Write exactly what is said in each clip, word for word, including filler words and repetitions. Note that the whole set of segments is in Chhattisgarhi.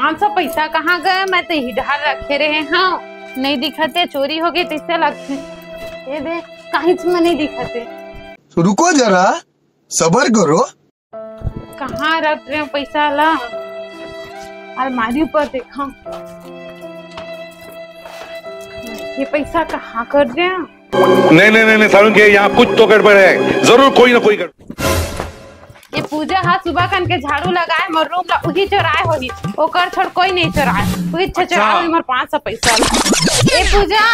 पाँच सौ पैसा कहाँ गए? मैं तो इही डहर रखे रहे हँव, नहीं दिखत हे, चोरी हो गे तइसे लगथे। ये दे, काहीच में नहीं दिखत हे। तो रुको जरा, सबर करो। कहाँ रख रहे हँव पैसा ला? अलमारी ऊपर देखा, ये पैसा कहाँ कर रहे हँव? नहीं, नहीं, नहीं, नहीं, सारुण के यहाँ कुछ तो गड़बड़ है, जरूर कोई ना कोई गड़बड़। ये पूजा हा सुबह कन के झाड़ू लगाए मोर रूम ला, उही चोराए होही, ओकर छोड़ कोई नहीं चोराए, उही अच्छा। चोराए होही मोर पाँच सौ पैसा ला। ए पूजा,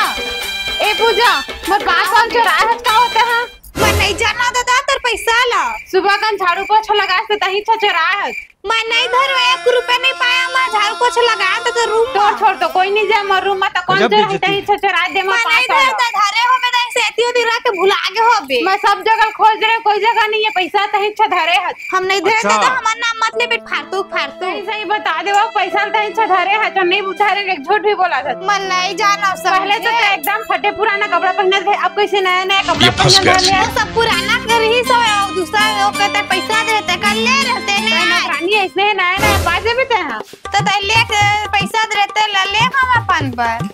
ए पूजा, मोर पाँच सौ चोराए हस, का होता है? मैं नहीं जाना दादा तोर पैसा ला। सुबह कन झाड़ू पोछा लगाए से तही चोराए हस। मैं नहीं धरो, एक रुपया नहीं पाया, मैं झाड़ू पोछा लगाया तो, तो रूम तोर में। छोड़ तो कोई नहीं जाए मोर रूम में, तो कौन गजब चोराई बेइज्जती। तही चोराए दे मोर मैं पाँच नहीं सौ धरो, ला। तो धरे हो, मैं नहीं सेती हो, दिला के भुला गे हो बे। मैं सब जगह खोज रहे, कोई जगह नहीं है, पैसा तही धरे हस। हम नहीं धरे अच्छा। तो हमार नाम मत ले, फिर फालतू, फालतू। सही, सही बता दे, वो पैसा तही धरे हस, तो नहीं धरे, एक झूठ भी बोला था। मैं नहीं जाना, पहले तो समझे? तो एकदम फटे पुराना कपड़ा पहनत रहे, अब कैसे नया नया कपड़ा ये फंस पहनत गया। रहे? ये सब पुराना कर ही सब, और दूसरा लोग के तो पैसा देते, कर ले रहते ने। भाई, नौकरानी ऐसने है, नया नया बाजे भी ते हैं। तो तै ले के पैसा दे रहते, ला ले हम अपन पर।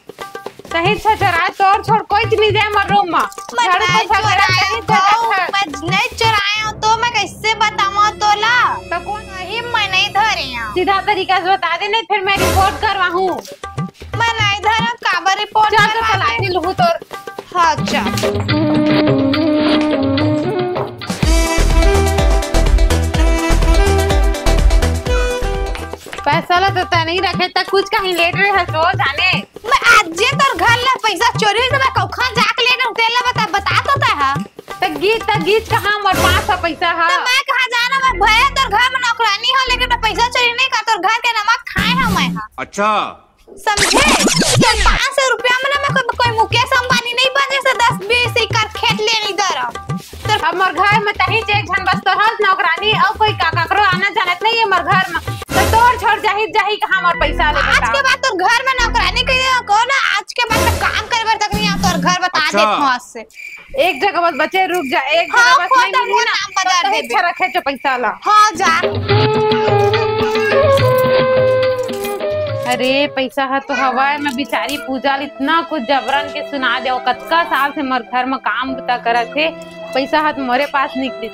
सही छछरा, तोर छोड़ कोई चीज नहीं जाए मोर रूम में। मैं झाड़ू नहीं पोछा करे, चोराए सही हूँ, छछरा। मैं नहीं चोराए हूँ, तो मैं कैसे बताऊँ तोला? तो कौन? नहीं, मैं नहीं धरे हूँ। सीधा तरीका से बता दे, नहीं फिर मैं रिपोर्ट करवाहूँ। मैं नहीं धरम, काबर रिपोर्ट चल, तो करवा तलाशी दे? लूहूँ तोर। हाँ, चल। पैसा ला तो तै नहीं रखे, त कुछ कहीं लेट रहे हस वो जाने। मैं आज जे तोर घर ला पैसा चोरी होइस त मैं कौखा जाके लेने हूँ, तेला बता, बता तो तै हा। त गीत, त गीत कहाँ मोर पाँच सौ पैसा हा? त मैं कहाँ जाना, मैं भले तोर घर में नौकरानी हो, लेकिन मैं पैसा चोरी नहीं कर, तोर घर के नमक खाए हूँ मैं हा। अच्छा। समझे? तोर पाँच सौ रुपया में ना मैं कोई, कोई मुकेश अंबानी नहीं बने से दस बीस एकड़ खेत ले नहीं दे रहा। तोर अब मोर घर में तही एक झन बस तोर हस नौकरानी, और कोई का, ककरो आना जाना नहीं है मोर घर में। तो तोर छोड़ जाही, जाही कहाँ मोर पैसा ले आज बता। के बाद तोर घर में नौकरानी कही दे, कौन है? आज के बाद तो काम करे बर तक नहीं आ तोर घर, बता अच्छा। देत हूँ आज से। एक जगह बस बचे, रुक जा, एक हाँ, जगह बस खोद नहीं मिली वो ना, नाम बदल तो देबे। अच्छा रखे जो पैसा ला। हाँ, जा। अरे, पैसा हा तो हवा में, बिचारी पूजा ल इतना कुछ जबरन के सुना दे, कतका साल से मोर घर में काम बुता करत हे, पैसा हा तो मोरे पास निकली।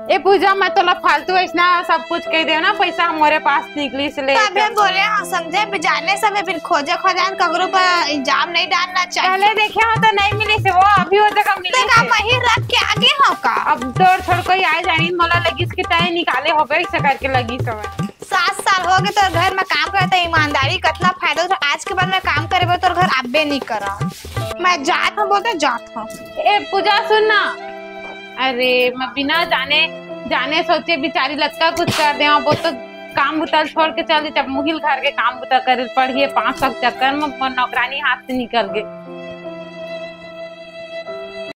ए पूजा, मैं तोला फालतू ऐसना सब कुछ कह दे ना, पैसा मोरे पास निकली से ले तबे बोले, हाँ, समझे, भी जाने समय फिर खोजे खोजान ककरो पर इल्जाम नहीं डालना चाहिए। पहले देखे हो तो नहीं मिली से वो, अभी वो जगह मिली तो का से। वही रख के आगे हो का? अब तोर छोड़ कोई आए जानी, मोला लगिस कि तय निकाले हो गई से करके लगिस हो। सात साल हो गए तोर घर में काम करते, ईमानदारी कितना फायदा होता। आज के बाद मैं काम करे बर तोर घर आबे नहीं करा। मैं जात हूँ, बोलते जात हूँ। ए पूजा, सुन ना, अरे, मैं बिना जाने, जाने सोचे बिचारी लतका कुछ कर दे, वो तो काम बुता छोड़ के चल दे, जब मुहिल घर के काम बुता करे पड़िए, पाँच सौ के चक्कर में मोर नौकरानी हाथ से निकल गई।